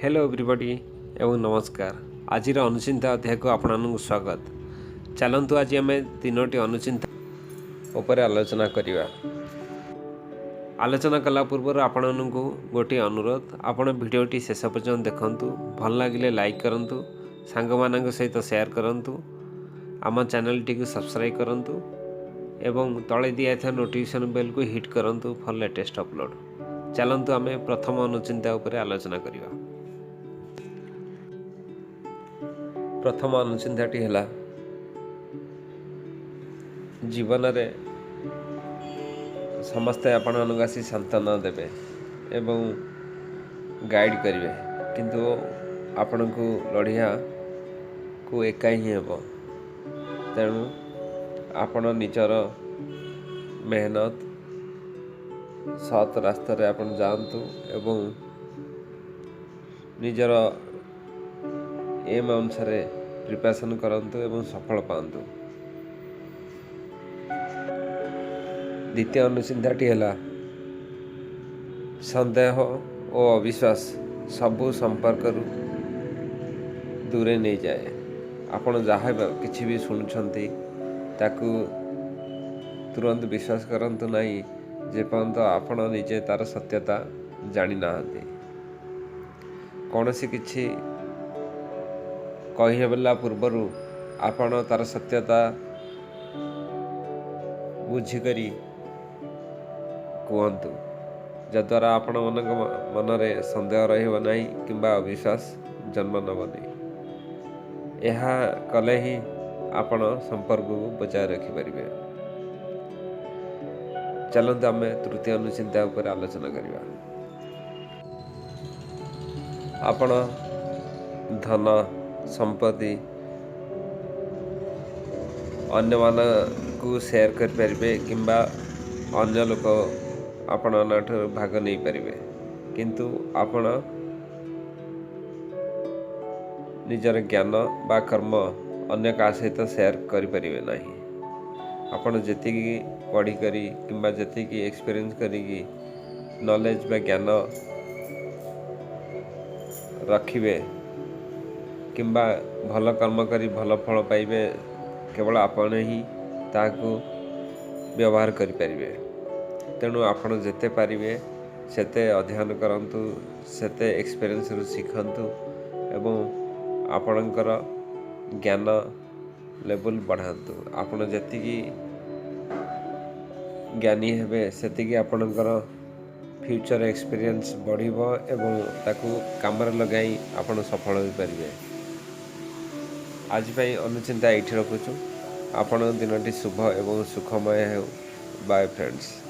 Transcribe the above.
Hello ଏଭ୍ରିବଡ଼ି ଏବଂ ନମସ୍କାର। ଆଜିର ଅନୁଚିନ୍ତା ଅଧ୍ୟାୟକୁ ଆପଣମାନଙ୍କୁ ସ୍ୱାଗତ। ଚାଲନ୍ତୁ, ଆଜି ଆମେ ତିନୋଟି ଅନୁଚିନ୍ତା ଉପରେ ଆଲୋଚନା କରିବା। ଆଲୋଚନା କଲା ପୂର୍ବରୁ ଆପଣମାନଙ୍କୁ ଗୋଟିଏ ଅନୁରୋଧ, ଆପଣ ଭିଡ଼ିଓଟି ଶେଷ ପର୍ଯ୍ୟନ୍ତ ଦେଖନ୍ତୁ। ଭଲ ଲାଗିଲେ ଲାଇକ୍ କରନ୍ତୁ, ସାଙ୍ଗମାନଙ୍କ ସହିତ ସେୟାର କରନ୍ତୁ, ଆମ ଚ୍ୟାନେଲଟିକୁ ସବସ୍କ୍ରାଇବ୍ କରନ୍ତୁ ଏବଂ ତଳେ ଦିଆଯାଇଥିବା ନୋଟିଫିକେସନ୍ ବେଲ୍କୁ ହିଟ୍ କରନ୍ତୁ ଫର୍ ଲେଟେଷ୍ଟ ଅପଲୋଡ଼। ଚାଲନ୍ତୁ, ଆମେ ପ୍ରଥମ ଅନୁଚିନ୍ତା ଉପରେ ଆଲୋଚନା କରିବା। ପ୍ରଥମ ଅନୁଚିନ୍ତାଟି ହେଲା, ଜୀବନରେ ସମସ୍ତେ ଆପଣମାନଙ୍କୁ ଆସି ସାନ୍ତ୍ୱନା ଦେବେ ଏବଂ ଗାଇଡ଼ କରିବେ, କିନ୍ତୁ ଆପଣଙ୍କୁ ଲଢ଼ିବାକୁ ଏକା ହିଁ ହେବ। ତେଣୁ ଆପଣ ନିଜର ମେହନତ, ସତ୍ ରାସ୍ତାରେ ଆପଣ ଯାଆନ୍ତୁ ଏବଂ ନିଜର ଏମ୍ ଅନୁସାରେ ପ୍ରିପାରେସନ୍ କରନ୍ତୁ ଏବଂ ସଫଳ ପାଆନ୍ତୁ। ଦ୍ୱିତୀୟ ଅନୁଚିନ୍ତାଟି ହେଲା, ସନ୍ଦେହ ଓ ଅବିଶ୍ୱାସ ସବୁ ସମ୍ପର୍କରୁ ଦୂରେ ନେଇଯାଏ। ଆପଣ ଯାହା କିଛି ବି ଶୁଣୁଛନ୍ତି, ତାକୁ ତୁରନ୍ତ ବିଶ୍ୱାସ କରନ୍ତୁ ନାହିଁ, ଯେପର୍ଯ୍ୟନ୍ତ ଆପଣ ନିଜେ ତା'ର ସତ୍ୟତା ଜାଣିନାହାନ୍ତି। କୌଣସି କିଛି କହିହେଲା ପୂର୍ବରୁ ଆପଣ ତା'ର ସତ୍ୟତା ବୁଝିକରି କୁହନ୍ତୁ, ଯଦ୍ୱାରା ଆପଣମାନଙ୍କ ମନରେ ସନ୍ଦେହ ରହିବ ନାହିଁ କିମ୍ବା ଅବିଶ୍ୱାସ ଜନ୍ମ ନେବନି। ଏହା କଲେ ହିଁ ଆପଣ ସମ୍ପର୍କକୁ ବଜାୟ ରଖିପାରିବେ। ଚାଲନ୍ତୁ, ଆମେ ତୃତୀୟ ଅନୁଚିନ୍ତା ଉପରେ ଆଲୋଚନା କରିବା। ଆପଣ ଧନ ସମ୍ପତ୍ତି ଅନ୍ୟମାନଙ୍କୁ ସେୟାର କରିପାରିବେ କିମ୍ବା ଅନ୍ୟ ଲୋକ ଆପଣଙ୍କଠାରୁ ଭାଗ ନେଇପାରିବେ, କିନ୍ତୁ ଆପଣ ନିଜର ଜ୍ଞାନ ବା କର୍ମ ଅନ୍ୟ କାହା ସହିତ ସେୟାର କରିପାରିବେ ନାହିଁ। ଆପଣ ଯେତିକି ପଢ଼ିକରି କିମ୍ବା ଯେତିକି ଏକ୍ସପିରିଏନ୍ସ କରିକି ନଲେଜ ବା ଜ୍ଞାନ ରଖିବେ କିମ୍ବା ଭଲ କର୍ମ କରି ଭଲ ଫଳ ପାଇବେ, କେବଳ ଆପଣ ହିଁ ତାହାକୁ ବ୍ୟବହାର କରିପାରିବେ। ତେଣୁ ଆପଣ ଯେତେ ପାରିବେ ସେତେ ଅଧ୍ୟୟନ କରନ୍ତୁ, ସେତେ ଏକ୍ସପିରିଏନ୍ସରୁ ଶିଖନ୍ତୁ ଏବଂ ଆପଣଙ୍କର ଜ୍ଞାନ ଲେବୁଲ୍ ବଢ଼ାନ୍ତୁ। ଆପଣ ଯେତିକି ଜ୍ଞାନୀ ହେବେ, ସେତିକି ଆପଣଙ୍କର ଫ୍ୟୁଚର୍ ଏକ୍ସପିରିଏନ୍ସ ବଢ଼ିବ ଏବଂ ତାକୁ କାମରେ ଲଗାଇ ଆପଣ ସଫଳ ହୋଇପାରିବେ। ଆଜି ପାଇଁ ଅନୁଚିନ୍ତା ଏଇଠି ରଖୁଛୁ। ଆପଣଙ୍କ ଦିନଟି ଶୁଭ ଏବଂ ସୁଖମୟ ହେଉ। Bye friends.